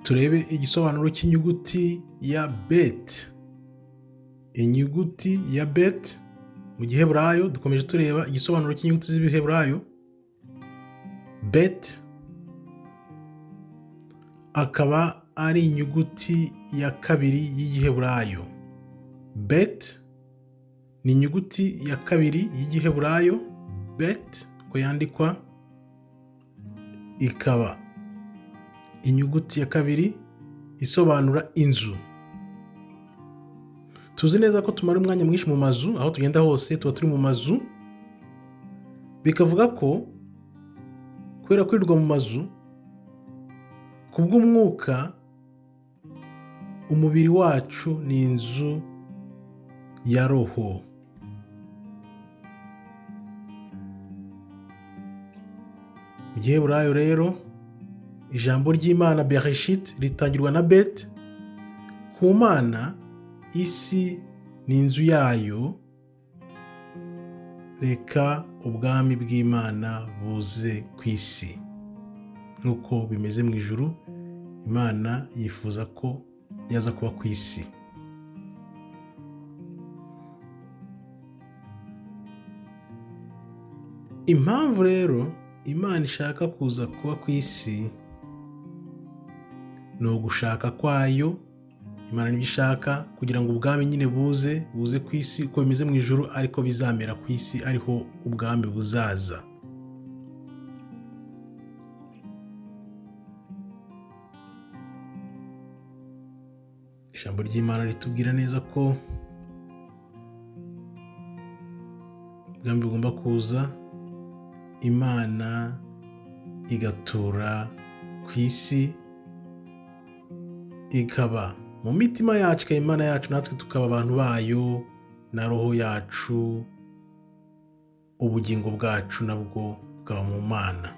Turebe igisobanuro cy'inyuguti ya bet. Inyuguti ya bet mu giheburayo, dukomeje tureba igisobanuro cy'inyuguti z'ibiheburayo. Bet akaba ari inyuguti ya kabiri y'igiheburayo. Bet ni inyuguti ya kabiri y'igiheburayo, bet uko yandikwa, ikaba inyuguti ya kabiri isobanura inzu. Tuzi neza ko tumara umwanya mwinshi mu mazu, aho tugenda hose tuba turi mu mazu, bikavuga ko kubera kwirirwa mu mazu, kubw'umwuka umubiri wacu ni inzu ya roho. Mu giheburayo rero ijambo ry'Imana Bereshit ritangirwa na bet. Ku Mana isi ni inzu yayo, reka ubwami bw'Imana buze ku isi nk'uko bimeze mu ijuru. Imana yifuza ko yaza kuba ku isi. Impamvu rero Imana ishaka kuza kuba ku isi ni ugushaka kwayo. Imana nibyo ishaka kugira ngo ubwami nyine buze ku isi uko bimeze mu ijuru, ariko bizamera ku isi ariho ubwami buzaza. Ijambo ry'Imana ritubwira neza ko ubwami bugomba kuza, Imana igatura ku isi, ikaba mu mitima yacu, ikaba Imana yacu, natwe tukaba abantu bayo, na roho yacu, ubugingo bwacu nabwo bukaba mu Mana.